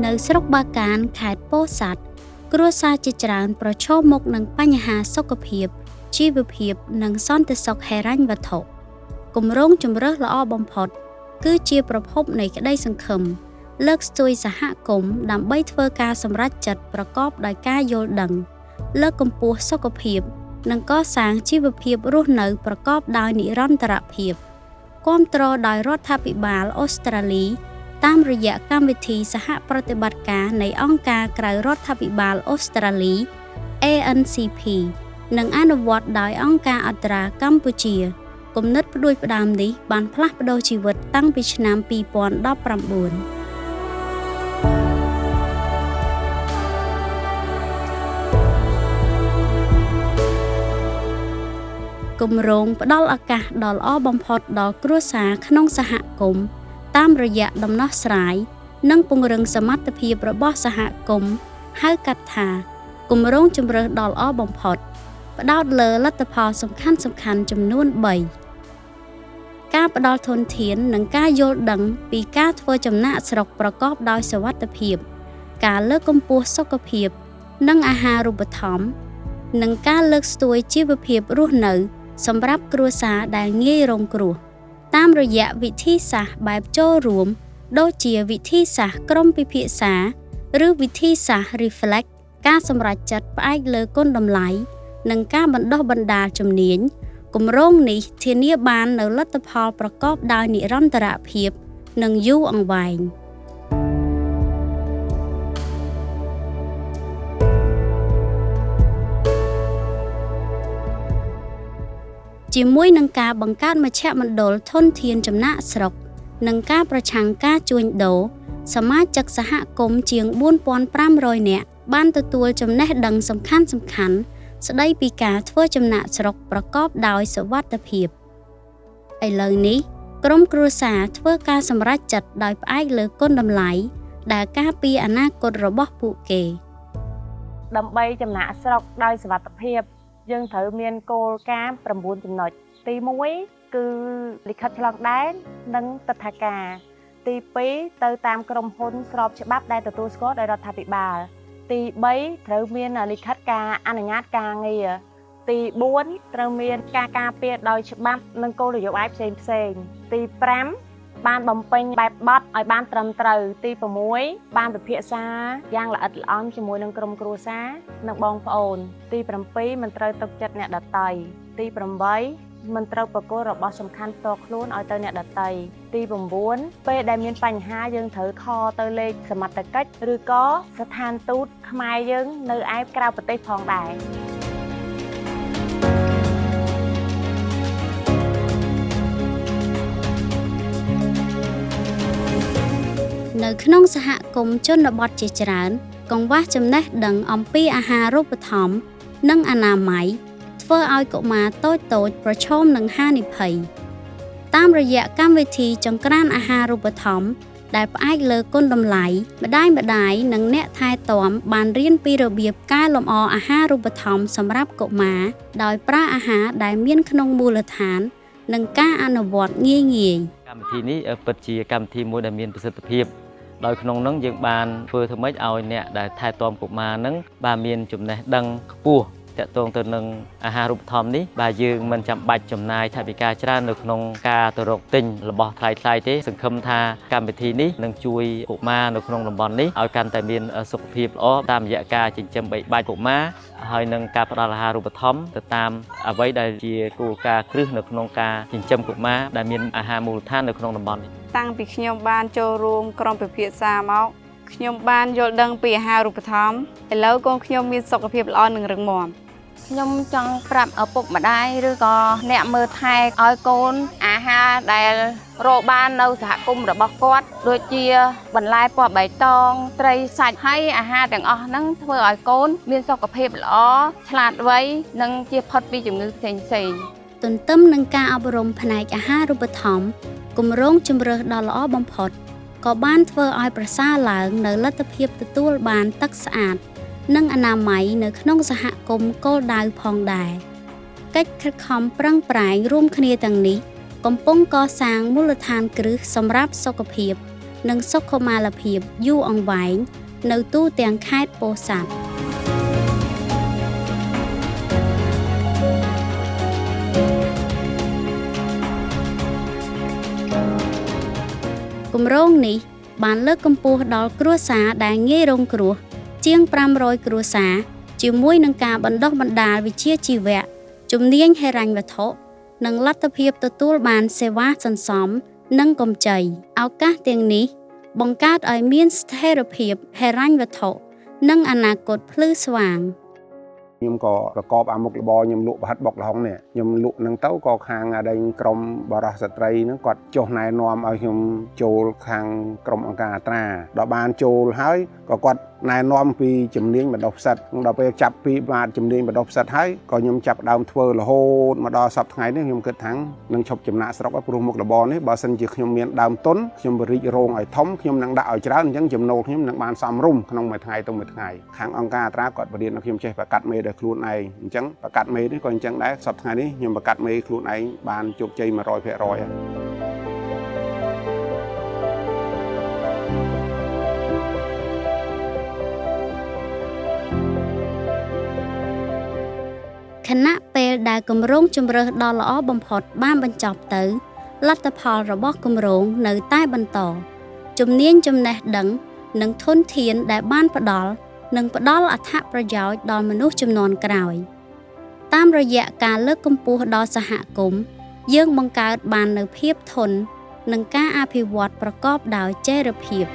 នៅស្រុកបាកានខេត្តពោធិ៍សាត់គ្រួសារជាច្រើនប្រឈមមុខនឹងបញ្ហាសុខភាព ជីវភាព និងសន្តិសុខហិរញ្ញវត្ថុគម្រោងជម្រើសល្អបំផុត គឺជាប្រភពនៃក្តីសង្ឃឹម លើកស្ទួយសហគមន៍ដើម្បីធ្វើការសម្រេចចិត្តប្រកបដោយការយល់ដឹង លើកកម្ពស់សុខភាព និងកសាងជីវភាពរស់នៅប្រកបដោយនិរន្តរភាពគាំទ្រដោយរដ្ឋាភិបាលអូស្ត្រាលី តាមរយៈកម្មវិធីសហប្រតិបត្តិការនៃអង្គការក្រៅរដ្ឋាភិបាលអូស្ត្រាលី ANCP និងអនុវត្តដោយអង្គការអត្រាកម្ពុជា គំនិតផ្ដួចផ្ដើមនេះបានផ្លាស់ប្ដូរជីវិតតាំងពីឆ្នាំ2019គម្រោងផ្ដល់ឱកាសដ៏ល្អបំផុតដល់គ្រួសារក្នុងសហគមន៍តាមរយៈដំណោះស្រាយ និងពង្រឹងសមត្ថភាពរបស់សហគមន៍ហៅកាត់ថាគម្រោងជម្រើសដ៏ល្អបំផុតផ្ដោតលើលទ្ធផលសំខាន់ៗចំនួន3ការផ្ដល់ធនធាននិងការយល់ដឹងពីការធ្វើចំណាកស្រុកប្រកបដោយសុវត្ថិភាព ការលើកកម្ពស់សុខភាព និងអាហារូបត្ថម្ភនិងការលើកស្ទួយជីវភាពរស់នៅ សម្រាប់គ្រួសារដែលងាយរងគ្រោះ តាមរយៈវិធីសាស្ត្របែបចូលរួម ដូចជាវិធីសាស្ត្រក្រុមពិភាក្សា ឬវិធីសាស្ត្រ Reflect ការសម្រេចចិត្តផ្អែកលើគុណតម្លៃ និងការបណ្ដុះបណ្ដាលជំនាញគម្រោងនេះធានាបាននូវលទ្ធផលប្រកបដោយនិរន្តរភាព និងយូរអង្វែងជាមួយនឹងការបង្កើតមជ្ឈមណ្ឌលធនធានចំណាកស្រុក និងការប្រឆាំងការជួញដូរសមាជិកសហគមន៍ជាង4500នាក់បានទទួលចំណេះដឹងសំខាន់ៗស្ដីពីការធ្វើចំណាកស្រុកប្រកបដោយសុវត្ថិភាពឥឡូវនេះក្រុមគ្រួសារធ្វើការសម្រេចចិត្តដោយផ្អែកលើគុណតម្លៃដែលការពារអនាគតរបស់ពួកគេដើម្បីចំណាកស្រុកដោយសុវត្ថិភាពយើងត្រូវមានគោលការណ៍9ចំណុចទី1គឺលិខិតឆ្លងដែននិងទិដ្ឋាការទី2ទៅតាមក្រុមហ៊ុនស្របច្បាប់ដែលទទួលស្គាល់ដោយរដ្ឋាភិបាលទី3ត្រូវមានលិខិតការអនុញ្ញាតការងារទី4ត្រូវមានការការពារដោយច្បាប់និងគោលនយោបាយផ្សេងផ្សេងទី5បានបំពេញបែបបទឲ្យបានត្រឹមត្រូវទី6បានពិភាក្សាយ៉ាងល្អិតល្អន់ជាមួយនឹងក្រុមគ្រួសារនិងបងប្អូនទី7មិនត្រូវទុកចិត្តអ្នកដទៃទី8មិនត្រូវប្រគល់របស់សំខាន់ផ្ទាល់ខ្លួនឲ្យទៅអ្នកដទៃទី9ពេលដែលមានបញ្ហាយើងត្រូវខលទៅលេខសមត្ថកិច្ចឬក៏ស្ថានទូតខ្មែរយើងនៅឯក្រៅប្រទេសផងដែរនៅក្នុងសហគមន៍ជនបទជាច្រើនកង្វះចំណេះដឹងអំពីអាហារូបត្ថម្ភនិងអនាម័យធ្វើឲ្យកុមារតូចៗប្រឈមនឹងហានិភ័យតាមរយៈកម្មវិធីចង្ក្រានអាហារូបត្ថម្ភដែលផ្អែកលើគុណតម្លៃម្ដាយនិងអ្នកថែទាំបានរៀនពីរបៀបកែលម្អអាហារូបត្ថម្ភសម្រាប់កុមារដោយប្រើអាហារដែលមានក្នុងមូលដ្ឋាននិងការអនុវត្តងាយៗកម្មវិធីនេះពិតជាកម្មវិធីមួយដែលមានប្រសិទ្ធភាពដោយក្នុងនោះយើងបានធ្វើធ្វើម៉េចឲ្យអ្នកដែលថែទាំកុមារហ្នឹងបានមានចំណេះដឹងខ្ពស់ទាក់ទងទៅនឹងអាហារូបត្ថម្ភនេះបាទយើងមិនចាំបាច់ចំណាយថវិកាច្រើននៅក្នុងការទៅរកទិញរបស់ថ្លៃៗទេសង្ឃឹមថាកម្មវិធីនេះនឹងជួយកុមារនៅក្នុងតំបន់នេះឲ្យកាន់តែមានសុខភាពល្អតាមរយៈការចិញ្ចឹមបីបាច់កុមារហើយនឹងការផ្ដល់អាហារូបត្ថម្ភទៅតាមអ្វីដែលជាគោលការណ៍គ្រឹះនៅក្នុងការចិញ្ចឹមកុមារដែលមានអាហារមូលដ្ឋាននៅក្នុងតំបន់នេះតាំងពីខ្ញុំបានចូលរួមក្រុមពិភាក្សាមកខ្ញុំបានយល់ដឹងពីអាហារូបត្ថម្ភឥឡូវកូនខ្ញុំមានសុខភាពល្អនិងរឹងមាំខ្ញុំចង់ប្រាប់ឪពុកម្ដាយឬក៏អ្នកមើលថែឲ្យកូនអាហារដែលរកបាននៅសហគមន៍របស់គាត់ដូចជាបន្លែពណ៌បៃតងត្រីសាច់ហើយអាហារទាំងអស់ហ្នឹងធ្វើឲ្យកូនមានសុខភាពល្អឆ្លាតវៃនិងជៀសផុតពីជំងឺផ្សេងៗទន្ទឹមនឹងការអប់រំផ្នែកអាហារូបត្ថម្ភគម្រោងជម្រើសដ៏ល្អបំផុតក៏បានធ្វើឲ្យប្រសើរឡើងនៅលទ្ធភាពទទួលបានទឹកស្អាតនិងអនាម័យនៅក្នុងសហគមន៍គោលដៅផងដែរកិច្ចខិតខំប្រឹងប្រែងរួមគ្នាទាំងនេះកំពុងកសាងមូលដ្ឋានគ្រឹះសម្រាប់សុខភាព និងសុខុមាលភាពយូរអង្វែងនៅទូទាំងខេត្តពោធិ៍សាត់គម្រោងនេះបានលើកកម្ពស់ដល់គ្រួសារដែលងាយរងគ្រោះជាង500គ្រួសារជាមួយនឹងការបណ្ដុះបណ្ដាលវិជ្ជាជីវៈជំនាញហិរញ្ញវត្ថុនិងលទ្ធភាពទទួលបានសេវាសន្សំនិងកម្ចីឱកាសទាំងនេះបង្កើតឲ្យមានស្ថិរភាពហិរញ្ញវត្ថុនិងអនាគតភ្លឺស្វាង ខ្ញុំក៏ប្រកបអាមុខរបរខ្ញុំលក់ប្រហិតបុកល្ហុងនេះខ្ញុំលក់ហ្នឹងទៅក៏ខាងអាដែងក្រុមបរិសស្ត្រីហ្នឹងគាត់ចុះណែនាំឲ្យខ្ញុំចូលខាងក្រុមអង្គការអត្រាដល់បានចូលហើយក៏គាត់ណែនាំពីជំនាញបណ្ដុះផ្សិតដល់ពេលចាប់ពីបាទជំនាញបណ្ដុះផ្សិតហើយក៏ខ្ញុំចាប់ដើមធ្វើរហូតមកដល់សប្តាហ៍ថ្ងៃនេះខ្ញុំគិតថានឹងឈប់ចំណាកស្រុកព្រោះមុខរបរនេះបើសិនជាខ្ញុំមានដើមទុនខ្ញុំបរិចរោងឲ្យធំខ្ញុំនឹងដាក់ឲ្យច្រើនអញ្ចឹងចំណូលខ្ញុំនឹងបានសមរម្យក្នុងមួយថ្ងៃទៅមួយថ្ងៃខាងអង្គការអត្រាគាត់បរៀនឲ្យខ្ញុំចេះប្រកាសមេដោយខ្លួនឯងអញ្ចឹងប្រកាសមេនេះក៏អញ្ចឹងដែរសប្តាហ៍ថ្ងៃនេះខ្ញុំប្រកាសមេខ្លួនឯងបានជោគជ័យ100%ហើយ ខណៈពេលដែលគម្រោងជំរើសដ៏ល្អបំផុតបានបញ្ចប់ទៅលទ្ធផលរបស់គម្រោងនៅតែបន្តជំនាញចំណេះដឹងនិងធនធានដែលបានផ្ដល់និងផ្ដល់អត្ថប្រយោជន៍ដល់មនុស្សជំនាន់ក្រោយតាមរយៈការលើកកម្ពស់ដល់សហគមន៍យើងបង្កើតបាននូវភាពធន់និងការអភិវឌ្ឍប្រកបដោយចីរភាព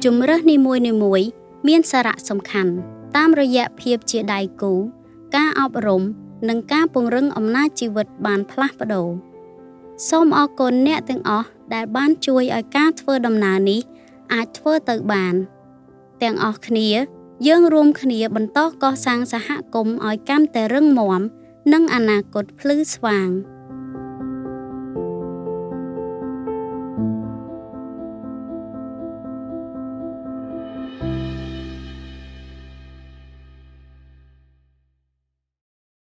ជំរើសនីមួយៗមានសារៈសំខាន់តាមរយៈភាពជាដៃគូការអប់រំនិងការពង្រឹងអំណាចជីវិតបានផ្លាស់ប្ដូរសូមអរគុណអ្នកទាំងអស់ដែលបានជួយឲ្យការធ្វើដំណើរនេះអាចធ្វើទៅបានទាំងអស់គ្នាយើងរួមគ្នាបន្តកសាងសហគមន៍ឲ្យកាន់តែរឹងមាំនិងអនាគតភ្លឺស្វាង